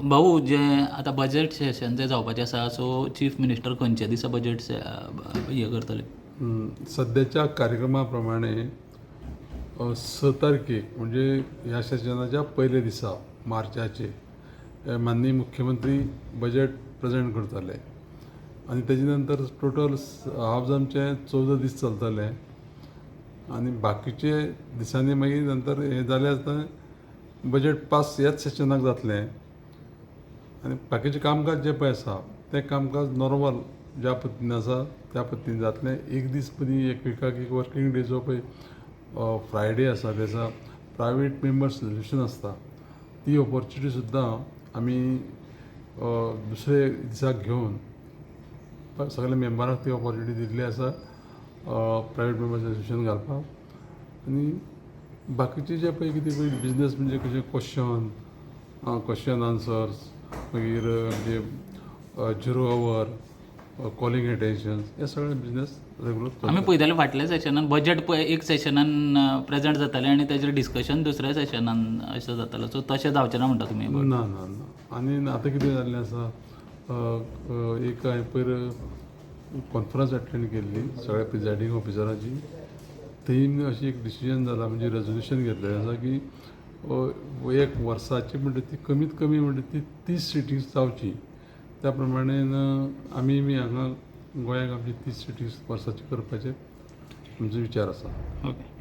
भाऊ, जे आतां बजेट सेशन जें जावपाचें आसा, सो चीफ मिनिस्टर खंयच्या दिसा बजेट हें करतले? सद्याच्या कार्यक्रमा प्रमाणे 6 तारखेक, म्हणजे ह्या सेशनाच्या पयल्या दिसा मार्चाचे, माननीय मुख्यमंत्री बजेट प्रेजेंट करतले आनी तेजे नंतर टोटल हावज आमचें 14 दीस चलतले आनी बाकीचे दिसांनी मागीर नंतर हें जालें आसतना बजेट पास ह्याच सेशनाक जातलें आनी बाकीचें कामकाज जें पळय आसा तें कामकाज नॉर्मल ज्या पद्दतीन आसा त्या पद्दतीन जातलें. एक दीस मदीं, एक विकाक एक वर्कींग डे जो पळय फ्रायडे आसा, त्या दिसा प्रायवेट मेंबर्स रेजोल्युशन आसता. ती ऑपॉर्च्युनिटी सुद्दां आमी दुसरे दिसाक घेवन सगल्या मेंबरांक ती ऑपॉर्च्युनिटी दिल्ली आसा प्रायवेट मेंबर्स रेजोल्युशन घालपाक. आनी बाकीचे जे पळय कितें पळय बिजनेस, म्हणजे कशें क्वेश्चन क्वेश्चन आन्सर्स, मागीर म्हणजे झिरो our, calling attention, हे सगळे बिजनेस रेगुलर. आमी पळयताले फाटल्या सेशनान बजेट पळय एक सेशनान प्रेजेंट जातालें आनी तेजेर डिस्कशन दुसऱ्या सेशनान अशें जातालें. सो तशें जावचें ना म्हणटा तुमी? ना ना ना. आनी आतां कितें जाल्लें आसा, अ, अ, एक हांवें पयर कॉन्फरन्स अटेंड केल्ली सगळ्या प्रिजायडींग ऑफिसरांची. थंय अशी एक डिसिजन जाला, म्हणजे रेजोल्युशन घेतलेलें आसा की एक वर्साची म्हणटा ती कमीत कमी म्हणटा ती 30 सिटींग्स जावची. त्या प्रमाणे आमी बी हांगा गोंयाक आमची 30 सिटींग्स वर्साची करपाचे आमचो विचार आसा. ओके.